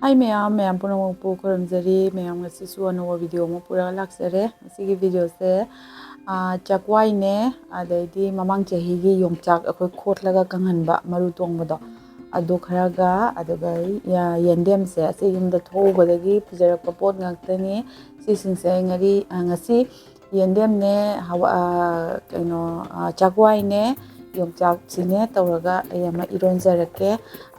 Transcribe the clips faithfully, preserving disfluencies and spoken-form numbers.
ꯍꯥꯏ ꯃꯌꯥꯝ, ꯃꯌꯥꯝ ꯄꯨꯝꯅꯃꯛꯄꯨ ꯈꯨꯔꯨꯝꯖꯔꯤ꯫ ꯃꯌꯥꯝ ꯉꯁꯤꯁꯨ ꯑꯅꯧꯕ ꯚꯤꯗꯤꯑꯣ ꯑꯃ ꯄꯨꯔꯒ ꯂꯥꯛꯆꯔꯦ꯫ ꯉꯁꯤꯒꯤ ꯚꯤꯗꯤꯑꯣꯁꯦ, ꯑꯥ, ꯆꯥꯛꯋꯥꯏꯅꯦ, ꯑꯗꯩꯗꯤ ꯃꯃꯥꯡ ꯆꯍꯤꯒꯤ ꯌꯣꯡꯆꯥꯛ ꯑꯩꯈꯣꯏ ꯈꯣꯠꯂꯒ ꯀꯪꯍꯟꯕ ꯃꯔꯨ ꯇꯣꯡꯕꯗꯣ, ꯑꯗꯨ ꯈꯔꯒ, ꯑꯗꯨꯒ ꯌꯦ-, ꯌꯦꯟꯗꯦꯝꯁꯦ ꯑꯁꯤ ꯌꯨꯝꯗ ꯊꯣꯛꯎꯕꯗꯒꯤ ꯄꯨꯖꯔꯛꯄ ꯄꯣꯠ ꯉꯥꯛꯇꯅꯤ꯫ ꯁꯤꯁꯤꯡꯁꯦ ꯑꯩ ꯉꯥꯔꯤ-, ꯑ, ꯉꯁꯤ ꯌꯦꯟꯗꯦꯝꯅꯦ, ꯍꯋꯥ-, ꯑ, ꯀꯩꯅꯣ, ꯑ, ꯆꯥꯛꯋꯥꯏꯅꯦ, ꯌꯣꯡꯆꯥꯛꯁꯤꯅꯦ ꯇꯧꯔꯒ ꯑꯩ ꯑꯃ ꯏꯔꯣꯟꯖꯔꯛꯀꯦ꯫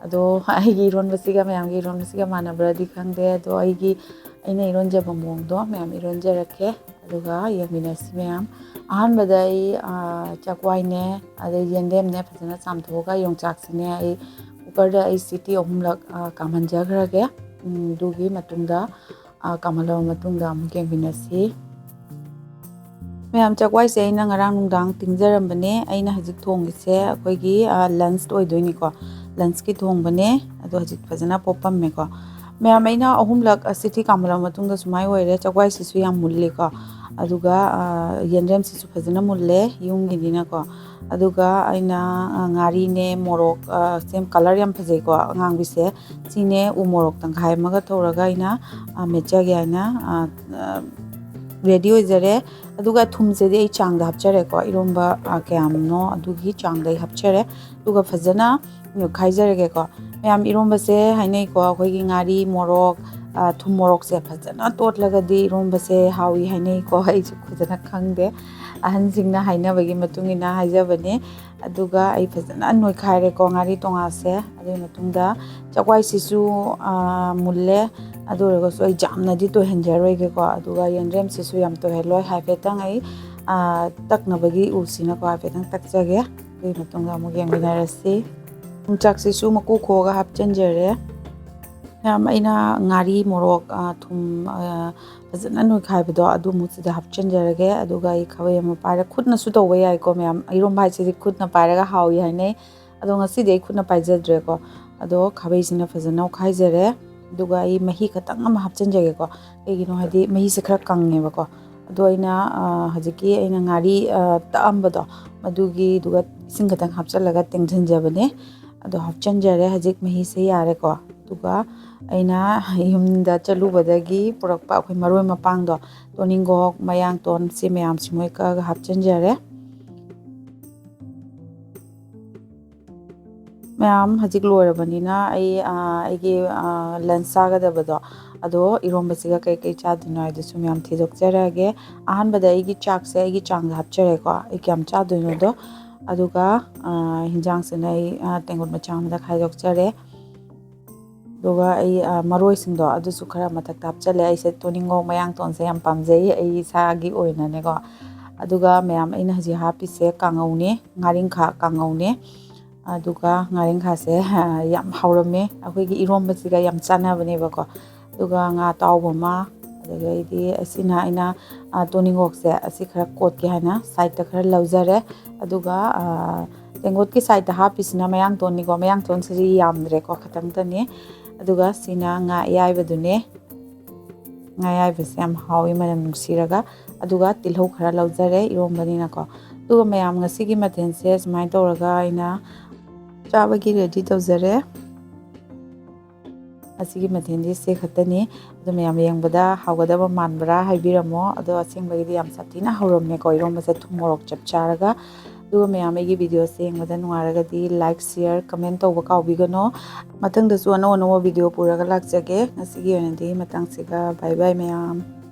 ꯑꯗꯣ ꯑꯩꯒꯤ ꯏꯔꯣꯟꯕꯁꯤꯒ ꯃꯌꯥꯝꯒꯤ ꯏꯔꯣꯟꯕꯁꯤꯒ ꯃꯥꯟꯅꯕ꯭ꯔꯗꯤ ꯈꯪꯗꯦ꯫ ꯑꯗꯣ ꯑꯩꯒꯤ, ꯑꯩꯅ ꯏꯔꯣꯟꯖꯕ ꯃꯑꯣꯡꯗꯣ ꯃꯌꯥꯝ ꯏꯔꯣꯟꯖꯔꯛꯀꯦ꯫ ꯑꯗꯨꯒ ꯌꯦꯡꯃꯤꯟꯅꯁꯤ ꯃꯌꯥꯝ꯫ ꯑꯍꯥꯟꯕꯗ ꯑꯩ, ꯑ, ꯆꯥꯛꯋꯥꯏꯅꯦ, ꯑꯗꯩ ꯌꯦꯟꯗꯦꯝꯅꯦ ꯐꯖꯅ ꯆꯥꯝꯊꯣꯛꯑꯒ ꯌꯣꯡꯆꯥꯛꯁꯤꯅꯦ ꯑꯩ ꯀꯨꯀꯔꯗ ꯑꯩ ꯁꯤꯇꯤ ꯑꯍꯨꯝꯂꯛ, ꯑ, ꯀꯥꯝꯍꯟꯖꯈ꯭ꯔꯒꯦ꯫ ꯎꯝ, ꯑꯗꯨꯒꯤ ꯃꯇꯨꯡꯗ, ꯑ, ꯀꯥꯝꯍꯜꯂꯕ ꯃꯇꯨꯡꯗ ꯑꯃꯨꯛ ꯌꯦꯡꯃꯤꯟꯅꯁꯤ꯫ ꯃꯌꯥꯝ, ꯆꯥꯛꯋꯥꯏꯁꯦ ꯑꯩꯅ ꯉꯔꯥꯡ ꯅꯨꯡꯗꯥꯡ ꯇꯤꯡꯖꯔꯝꯕꯅꯦ꯫ ꯑꯩꯅ ꯍꯧꯖꯤꯛ ꯊꯣꯡꯉꯤꯁꯦ ꯑꯩꯈꯣꯏꯒꯤ, ꯑ, ꯂꯟꯁ ꯑꯣꯏꯗꯣꯏꯅꯤꯀꯣ꯫ ꯂꯟꯁꯀꯤ ꯊꯣꯡꯕꯅꯦ꯫ ꯑꯗꯣ ꯍꯧꯖꯤꯛ ꯐꯖꯅ ꯄꯣꯞꯄꯝꯃꯦꯀꯣ꯫ ꯃꯌꯥꯝ, ꯑꯩꯅ ꯑꯍꯨꯝꯂꯛ, ꯑ, ꯁꯤꯇꯤ ꯀꯥꯝꯍꯜꯂꯕ ꯃꯇꯨꯡꯗ ꯁꯨꯃꯥꯏꯅ ꯑꯣꯏꯔꯦ꯫ ꯆꯥꯛꯋꯥꯏꯁꯤꯁꯨ ꯌꯥꯝ ꯃꯨꯜꯂꯤꯀꯣ꯫ ꯑꯗꯨꯒ, ꯑ, ꯌꯦꯟꯗꯦꯝꯁꯤꯁꯨ ꯐꯖꯅ ꯃꯨꯜꯂꯦ, ꯌꯨꯝꯒꯤꯅꯤꯅꯀꯣ꯫ ꯑꯗꯨꯒ ꯑꯩꯅ, ꯑ, ꯉꯥꯔꯤꯅꯦ, ꯃꯣꯔꯣꯛ, ꯑ, ꯁꯦꯝ ꯀꯂꯔ ꯌꯥꯝ ꯐꯖꯩꯀꯣ ꯑꯉꯥꯡꯕꯤꯁꯦ꯫ ꯁꯤꯅꯦ ꯎ ꯃꯣꯔꯣꯛ ꯇꯪꯈꯥꯏ ꯑꯃꯒ ꯇꯧꯔꯒ ꯑꯩꯅ, ꯑ, ꯃꯦꯠꯆꯒꯦ ꯍꯥꯏꯅ, ꯑ, ꯑ, ꯔꯦꯗꯤ ꯑꯣꯏꯖꯔꯦ꯫ ꯑꯗꯨꯒ ꯊꯨꯝꯁꯤꯗꯤ ꯑꯩ ꯆꯥꯡꯗ ꯍꯥꯞꯆꯔꯦꯀꯣ꯫ ꯏꯔꯣꯝꯕ, ꯑ, ꯀꯌꯥꯝꯅꯣ ꯑꯗꯨꯒꯤ ꯆꯥꯡꯗ ꯑꯩ ꯍꯥꯞꯆꯔꯦ꯫ ꯑꯗꯨꯒ ꯐꯖꯅ ꯅꯣꯏꯈꯥꯏꯖꯔꯒꯦꯀꯣ꯫ ꯃꯌꯥꯝ, ꯏꯔꯣꯝꯕꯁꯦ ꯍꯥꯏꯅꯩꯀꯣ, ꯑꯩꯈꯣꯏꯒꯤ ꯉꯥꯔꯤ, ꯃꯣꯔꯣꯛ, ꯑ, ꯊꯨꯝ ꯃꯣꯔꯣꯛꯁꯦ ꯐꯖꯅ ꯇꯣꯠꯂꯒꯗꯤ ꯏꯔꯣꯝꯕꯁꯦ ꯍꯥꯎꯏ ꯍꯥꯏꯅꯩꯀꯣ꯫ ꯑꯩꯁꯨ ꯐꯖꯅ ꯈꯪꯗꯦ꯫ ꯑꯍꯟꯁꯤꯡꯅ ꯍꯥꯏꯅꯕꯒꯤ ꯃꯇꯨꯡ ꯏꯟꯅ ꯍꯥꯏꯖꯕꯅꯦ꯫ ꯑꯗꯨꯒ ꯑꯩ ꯐꯖꯅ ꯅꯣꯏꯈꯥꯏꯔꯦꯀꯣ ꯉꯥꯔꯤ ꯇꯣꯉꯥꯁꯦ꯫ ꯑꯗꯨꯒꯤ ꯃꯇꯨꯡꯗ ꯆꯥꯛꯋꯥꯏꯁꯤꯁꯨ, ꯑ, ꯃꯨꯜꯂꯦ꯫ ꯑꯗꯨ ꯑꯣꯏꯔꯒꯁꯨ ꯑꯩ ꯌꯥꯝꯅꯗꯤ ꯇꯣꯏꯍꯟꯖꯔꯣꯏꯒꯦꯀꯣ꯫ ꯑꯗꯨꯒ ꯌꯦꯟꯗ꯭ꯔꯦꯝꯁꯤꯁꯨ ꯌꯥꯝ ꯇꯣꯏꯍꯜꯂꯣꯏ꯫ ꯍꯥꯏꯐꯦꯠꯇꯪ ꯑꯩ, ꯑ, ꯇꯛꯅꯕꯒꯤ ꯎꯁꯤꯅꯀꯣ ꯍꯥꯏꯐꯦꯠꯇꯪ ꯇꯛꯆꯒꯦ꯫ ꯑꯗꯨꯒꯤ ꯃꯇꯨꯡꯗ ꯑꯃꯨꯛ ꯌꯦꯡꯃꯤꯟꯅꯔꯁꯤ꯫ ꯌꯣꯡꯆꯥꯛꯁꯤꯁꯨ ꯃꯀꯨ ꯈꯣꯛꯑꯒ ꯍꯥꯞꯆꯤꯟꯖꯔꯦ꯫ ꯃꯌꯥꯝ, ꯑꯩꯅ ꯉꯥꯔꯤ, ꯃꯣꯔꯣꯛ, ꯑ, ꯊꯨꯝ, ꯑ, ꯐꯖꯅ ꯅꯣꯏꯈꯥꯏꯕꯗꯣ ꯑꯗꯨ ꯑꯃꯨꯛ ꯁꯤꯗ ꯍꯥꯞꯆꯤꯟꯖꯔꯒꯦ꯫ ꯑꯗꯨꯒ ꯑꯩ ꯈꯥꯕꯩ ꯑꯃ ꯄꯥꯏꯔ, ꯈꯨꯠꯅꯁꯨ ꯇꯧꯕ ꯌꯥꯏꯀꯣ ꯃꯌꯥꯝ꯫ ꯏꯔꯣꯝꯕ ꯍꯥꯏꯁꯤꯗꯤ ꯈꯨꯠꯅ ꯄꯥꯏꯔꯒ ꯍꯥꯎꯏ ꯍꯥꯏꯅꯩ꯫ ꯑꯗꯣ ꯉꯁꯤꯗꯤ ꯑꯩ ꯈꯨꯠꯅ ꯄꯥꯏꯖꯗ꯭ꯔꯦꯀꯣ꯫ ꯑꯗꯣ ꯈꯥꯕꯩꯁꯤꯅ ꯐꯖꯅ ꯑꯣꯠꯈꯥꯏꯖꯔꯦ꯫ ꯑꯗꯨꯒ ꯑꯩ ꯃꯍꯤ ꯈꯛꯇꯪ ꯑꯃ ꯍꯥꯞꯆꯤꯟꯖꯒꯦꯀꯣ꯫ ꯀꯩꯒꯤꯅꯣ ꯍꯥꯏꯗꯤ ꯃꯍꯤꯁꯦ ꯈꯔ ꯀꯪꯉꯦꯕꯀꯣ꯫ ꯑꯗꯣ ꯑꯩꯅ, ꯑ, ꯍꯧꯖꯤꯛꯀꯤ ꯑꯩꯅ ꯉꯥꯔꯤ, ꯑ, ꯇꯛꯑꯝꯕꯗꯣ, ꯃꯗꯨꯒꯤꯗꯨꯒ ꯏꯁꯤꯡ ꯈꯛꯇꯪ ꯍꯥꯞꯆꯤꯜꯂꯒ ꯇꯦꯡꯁꯤꯟꯖꯕꯅꯦ꯫ ꯑꯗꯣ ꯍꯥꯞꯆꯤꯟꯖꯔꯦ꯫ ꯍꯧꯖꯤꯛ ꯃꯍꯤꯁꯦ ꯌꯥꯔꯦꯀꯣ꯫ ꯑꯗꯨꯒ ꯑꯩꯅ ꯌꯨꯝꯗ ꯆꯠꯂꯨꯕꯗꯒꯤ ꯄꯨꯔꯛꯄ ꯑꯩꯈꯣꯏ ꯃꯔꯣꯏ ꯃꯄꯥꯡꯗꯣ, ꯇꯣꯅꯤꯡꯈꯣꯛ, ꯃꯌꯥꯡꯇꯣꯟ, ꯁꯤ ꯃꯌꯥꯝꯁꯤ ꯃꯣꯏ ꯀꯛꯑꯒ ꯍꯥꯞꯆꯤꯟꯖꯔꯦ꯫ ꯃꯌꯥꯝ ꯍꯧꯖꯤꯛ ꯂꯣꯏꯔꯕꯅꯤꯅ ꯑꯩ, ꯑ, ꯑꯩꯒꯤ, ꯑ, lunch ꯆꯥꯒꯗꯕꯗꯣ, ꯑꯗꯣ ꯏꯔꯣꯝꯕꯁꯤꯒ ꯀꯩ ꯀꯩ ꯆꯥꯗꯣꯏꯅꯣ ꯍꯥꯏꯗꯨꯁꯨ ꯃꯌꯥꯝ ꯊꯤꯗꯣꯛꯆꯔꯛꯑꯒꯦ꯫ ꯑꯍꯥꯟꯕꯗ ꯑꯩꯒꯤ ꯆꯥꯛꯁꯦ ꯑꯩꯒꯤ ꯆꯥꯡꯗ ꯍꯥꯞꯆꯔꯦꯀꯣ, ꯑꯩ ꯀꯌꯥꯝ ꯆꯥꯗꯣꯏꯅꯣꯗꯣ꯫ ꯑꯗꯨꯒ, ꯑ, ꯍꯤꯟꯖꯥꯡꯁꯤꯅ ꯑꯩ, ꯑ, ꯇꯦꯡꯀꯣꯠ ꯃꯆꯥ ꯑꯃꯗ ꯈꯥꯏꯗꯣꯛꯆꯔꯦ꯫ ꯑꯗꯨꯒ ꯑꯩ, ꯑ, ꯃꯔꯣꯏꯁꯤꯡꯗꯣ ꯑꯗꯨꯁꯨ ꯈꯔ ꯃꯊꯛꯇ ꯍꯥꯞꯆꯜꯂꯦ꯫ ꯑꯩꯁꯦ ꯇꯣꯅꯤꯡꯈꯣꯛ ꯃꯌꯥꯡꯇꯣꯟꯁꯦ ꯌꯥꯝ ꯄꯥꯝꯖꯩ ꯑꯩ ꯏꯁꯥꯒꯤ ꯑꯣꯏꯅꯅꯦꯀꯣ꯫ ꯑꯗꯨꯒ ꯃꯌꯥꯝ ꯑꯩꯅ ꯍꯧꯖꯤꯛ ꯍꯥꯞꯄꯤꯁꯦ ꯀꯥꯡꯉꯧꯅꯦ, ꯉꯥꯔꯤꯡꯈꯥ ꯀꯥꯡꯉꯧꯅꯦ꯫ ꯑꯗꯨꯒ ꯉꯥꯔꯤꯡꯈꯥꯁꯦ, ꯑ, ꯌꯥꯝ ꯍꯥꯎꯔꯝꯃꯦ, ꯑꯩꯈꯣꯏꯒꯤ ꯏꯔꯣꯝꯕꯁꯤꯒ ꯌꯥꯝ ꯆꯥꯟꯅꯕꯅꯦꯕꯀꯣ꯫ ꯑꯗꯨꯒ ꯉꯥ ꯑꯇꯥꯎꯕ ꯑꯃ, ꯑꯗꯨꯗꯒꯤꯗꯤ ꯑꯁꯤꯅ ꯑꯩꯅ, ꯑ, ꯇꯣꯅꯤꯡꯈꯣꯛꯁꯦ ꯑꯁꯤ ꯈꯔ ꯀꯣꯠꯀꯦ ꯍꯥꯏꯅ sideꯇ ꯈꯔ ꯂꯧꯖꯔꯦ꯫ ꯑꯗꯨꯒ, ꯑ, ꯇꯦꯡꯀꯣꯠꯀꯤ sideꯇ ꯍꯥꯞꯄꯤꯁꯤꯅ ꯃꯌꯥꯡꯇꯣꯟꯅꯤꯀꯣ, ꯃꯌꯥꯡꯇꯣꯟꯁꯤꯗꯤ ꯌꯥꯝꯗ꯭ꯔꯦꯀꯣ, ꯈꯇꯪꯇꯅꯤ꯫ ꯑꯗꯨꯒ ꯁꯤꯅ ꯉꯥ ꯑꯌꯥꯏꯕꯗꯨꯅꯦ꯫ ꯉꯥ ꯑꯌꯥꯏꯕꯁꯦ ꯌꯥꯝ ꯍꯥꯎꯋꯤ, ꯃꯅꯝ ꯅꯨꯡꯁꯤꯔꯒ꯫ ꯑꯗꯨꯒ ꯇꯤꯜꯍꯧ ꯈꯔ ꯂꯧꯖꯔꯦ, ꯏꯔꯣꯝꯕꯅꯤꯅꯀꯣ꯫ ꯑꯗꯨꯒ ꯃꯌꯥꯝ ꯉꯁꯤꯒꯤ ꯃꯊꯦꯜꯁꯦ ꯁꯨꯃꯥꯏꯅ ꯇꯧꯔꯒ ꯑꯩꯅ ꯆꯥꯕꯒꯤ ready ꯇꯧꯖꯔꯦ꯫ ꯑꯁꯤꯒꯤ ꯃꯊꯦꯜꯗꯤ ꯁꯤ ꯈꯛꯇꯅꯤ꯫ ꯑꯗꯨ ꯃꯌꯥꯝ ꯌꯦꯡꯕꯗ ꯍꯥꯎꯒꯗꯕ ꯃꯥꯟꯕ꯭ꯔꯥ ꯍꯥꯏꯕꯤꯔꯝꯃꯣ꯫ ꯑꯗꯣ ꯑꯁꯦꯡꯕꯒꯤꯗꯤ ꯌꯥꯝ ꯁꯥꯊꯤꯅ ꯍꯧꯔꯝꯃꯦꯀꯣ, ꯏꯔꯣꯝꯕꯁꯦ ꯊꯨꯝ ꯃꯣꯔꯣꯛ ꯆꯞ ꯆꯥꯔꯒ꯫ ꯑꯗꯨꯒ ꯃꯌꯥꯝ ꯑꯩꯒꯤ videoꯁꯦ ꯌꯦꯡꯕꯗ ꯅꯨꯡꯉꯥꯏꯔꯒꯗꯤ like, share, comment ꯇꯧꯕ ꯀꯥꯎꯕꯤꯒꯅꯣ꯫ ꯃꯊꯪꯗꯁꯨ ꯑꯅꯧ ꯑꯅꯧꯕ video ꯄꯨꯔꯒ ꯂꯥꯛꯆꯒꯦ꯫ ꯉꯁꯤꯒꯤ ꯑꯣꯏꯅꯗꯤ ꯃꯇꯥꯡꯁꯤꯒ bye bye ꯃꯌꯥꯝ꯫